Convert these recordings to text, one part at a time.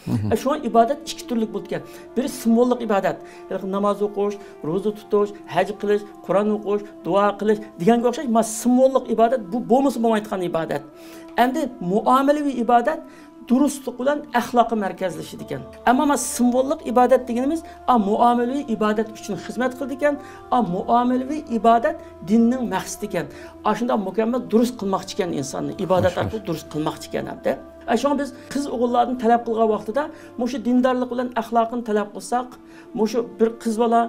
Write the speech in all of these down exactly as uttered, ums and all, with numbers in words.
ئە، شۇڭا ئىبادەت ئىككى تۈرلۈك بولىدىكەن. بىرى سىمۋوللۇق ئىبادەت. ھېلىقى ناماز ئوقۇش، روزا تۇتۇش، ھەج قىلىش، قۇرئان ئوقۇش، دۇئا قىلىش دېگەنگە ئوخشاش، مانا سىمۋوللۇق ئىبادەت، بۇ بولمىسا بولمايدىغان ئىبادەت. ئەمدى مۇئامىلىۋى ئىبادەت دۇرۇسلۇق بىلەن ئەخلاققا مەركەزلىشىدىكەن. ئەمما مانا سىمۋوللۇق ئىبادەت دېگىنىمىز، ئا، مۇئامىلىۋى ئىبادەت ئۈچۈن خىزمەت قىلىدىكەن، ئا، مۇئامىلىۋى ئىبادەت دىننىڭ مەقسىتى ئىكەن. ئاشۇنداق مۇكەممەل دۇرۇس قىلماقچى ئىكەن ئىنساننى، ئىبادەت ئارقىلىق دۇرۇس قىلماقچى ئىكەن ھەمدە. ئە، شۇڭا بىز قىز ئوغۇللاردىن تەلەپ قىلغان ۋاقتىدا مۇشۇ دىندارلىق بىلەن ئەخلاقنى تەلەپ قىلساق، مۇشۇ بىر قىز بالا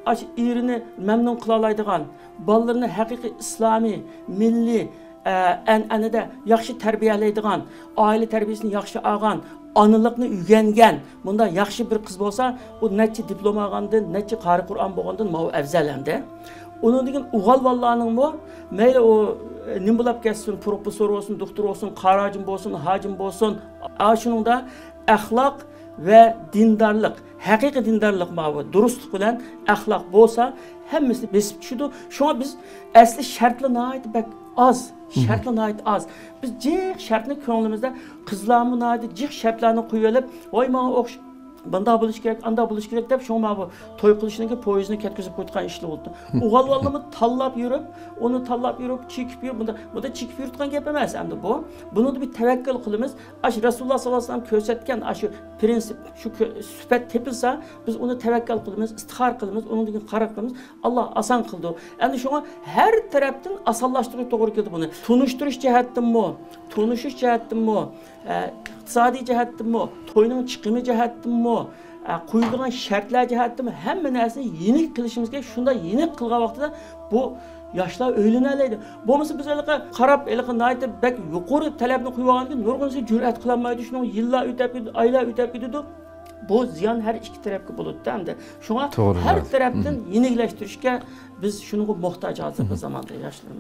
ئاشۇ ئېرىنى مەمنۇن قىلالايدىغان، بالىلىرىنى ھەقىقىي ئىسلامىي، مىللىي، ئە، ئەنئەنىدە ياخشى تەربىيەلەيدىغان، ئائىلە تەربىيەسىنى ياخشى ئالغان، ئانىلىقنى ئۆگەنگەن، بۇنداق ياخشى بىر قىز بولسا، ئۇ نەچچە دىپلوم ئالغاندىن، نەچچە قارى قۇرئان بولغاندىن ماۋۇ ئەۋزەل ئەمدى. ئۇنىڭدىن كېيىن ئوغۇل بالىلارنىڭمۇ مەيلى ئۇ، ئە، نېمە بولاپ كەتسۇن، پروفېسسور بولسۇن، دوختۇر بولسۇن، قارى ھاجىم بولسۇن، ھاجىم بولسۇن، ئاشۇنىڭدا ئەخلاق ۋە دىندارلىق، ھەقىقىي دىندارلىق ماۋۇ، دۇرۇسلۇق بىلەن ئەخلاق بولسا، ھەممىسى بېسىپ چۈشىدۇ. شۇڭا بىز ئەسلى شەرتلەر ناھايىتى بەك ئاز، شەرتلەر ناھايىتى ئاز. بىز جىق شەرتنى كۆڭلىمىزدە، قىزلارمۇ ناھايىتى جىق شەرتلەرنى قويۇۋېلىپ، ۋاي ماڭا ئوخش-، بۇنداق بولۇشى كېرەك، ئانداق بولۇشى كېرەك دەپ، شۇڭا ماۋۇ توي قىلىشنىڭكى پويىزىنى كەتكۈزۈپ قويۇۋاتقان ئىشلار بولدى. ئوغۇل بالىلىرىمۇ تاللاپ يۈرۈپ، ئۇنى تاللاپ يۈرۈپ، چېكىپ يۈرۈپ، بۇنداق، بۇنداق چېكىپ يۈرىدىغان گەپ ئەمەس ئەمدى بۇ. بۇنىڭدا بىر تەۋەككۈل قىلىمىز. ئاشۇ رەسۇلۇللا ساللاللاھۇ ئەلەيھى ۋەسەللەم كۆرسەتكەن ئاشۇ پرىنسىپ، شۇ كۆ-، سۈپەت تېپىلسا، بىز ئۇنى تەۋەككۈل قىلىمىز، ئىستىخارە قىلىمىز، ئۇنىڭدىن كېيىن قاراپ قىلىمىز. ئاللا ئاسان قىلىدۇ. ئەمدى شۇڭا ھەر تەرەپتىن ئاسانلاشتۇرۇش توغرا كېلىدۇ بۇنى. تونۇشتۇرۇش جەھەتتىنمۇ، تونۇشۇش جەھەتتىنمۇ، ئە، ئىقتىسادىي جەھەتتىنمۇ، توينىڭ چىقىمى جەھەتتىنمۇ، ئە، قويۇلغان شەرتلەر جەھەتتىنمۇ ھەممە نەرسىنى يېنىك قىلىشىمىز كېرەك. شۇنداق يېنىك قىلغان ۋاقتىدا بۇ ياشلار ئۆيلىنەلەيدۇ. بولمىسا بىز ھېلىقى قاراپ، ھېلىقى ناھايىتى بەك يۇقىرى تەلەپنى قويۇۋالغاندىن كېيىن نۇرغۇنىسى جۈرئەت قىلالمايدۇ. شۇنىڭ يىللار ئۆتەپ كېتىدۇ، ئايلار ئۆتەپ كېتىدۇ. بۇ زىيان ھەر ئىككى تەرەپكە بولىدۇ ئەمدى. شۇڭا توغرا، ھەر تەرەپتىن يېنىكلەشتۈرۈشكە بىز شۇنىڭغا موھتاج ھازىرقى زاماندا ياشلىرىمىز.